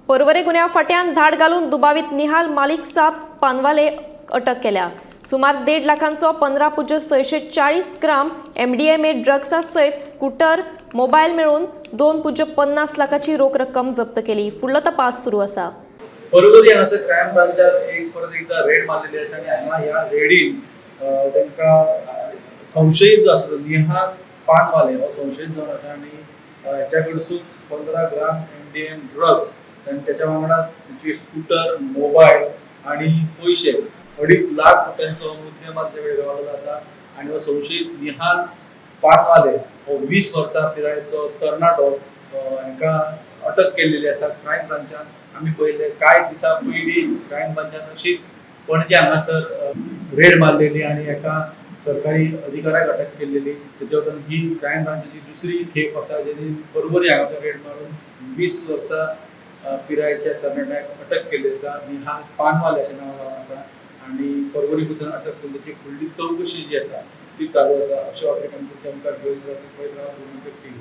पर्वरे गुन्यांव फांट्यान धाड घालून दुबावीत निहाल मालिक साब पानवाले अटक केल्या. सुमार 1.5 लाखांचो 15.640 ग्राम एमडीएमए ड्रग्सा सयत स्कूटर, मोबायल मेळून 2.50 लाखाची रोख रक्कम जप्त केली. फुडलो तपास सुरू आसा. पर्वरी हांगासर क्रायम ब्रांचान एक परत एकदा रेड मारलेली आसा आनी हांगा ह्या रेडीन तांकां संशयीत जो आसा तो निहाल पानवाले हो संशयीत जावन आसा आनी हेच्या कडसून 15 ग्राम एमडीएम ड्रग्स आनी त्याच्या वांगडा तेची स्कूटर, मोबायल आनी पयशे 2.5 लाख रुपयांचो मुद्देमाल ते वेळार गावलेलो आसा. आनी हो संशयीत निहाल पानवाले हो 20 वर्सां पिरायेचो तरणाटो, हांकां अटक केल्लेली आसा क्रायम ब्रांचान. आमी पळयले, कांय दिसां पयलीं क्रायम ब्रांचान अशीच पणजे हांगासर रेड मारलेली आनी एका सरकारी अधिकाऱ्याक अटक केल्लेली. तेच्या उपरांत ही क्रायम ब्रांचाची दुसरी खेप आसा जेणी पर्वरी हांगासर रेड मारून 20 वर्सां पिरायेच्या तरणाट्याक अटक केल्ली आसा. निहाल पानवाले अशें नांव जावन आसा आनी पर्वरी पसून अटक करून तेची फुडली चवकशी जी आसा ती चालू आसा. अश्यो अपडेट आमी तुमच्या मुखार घेवन येता. पळयत रावा टीव्ही.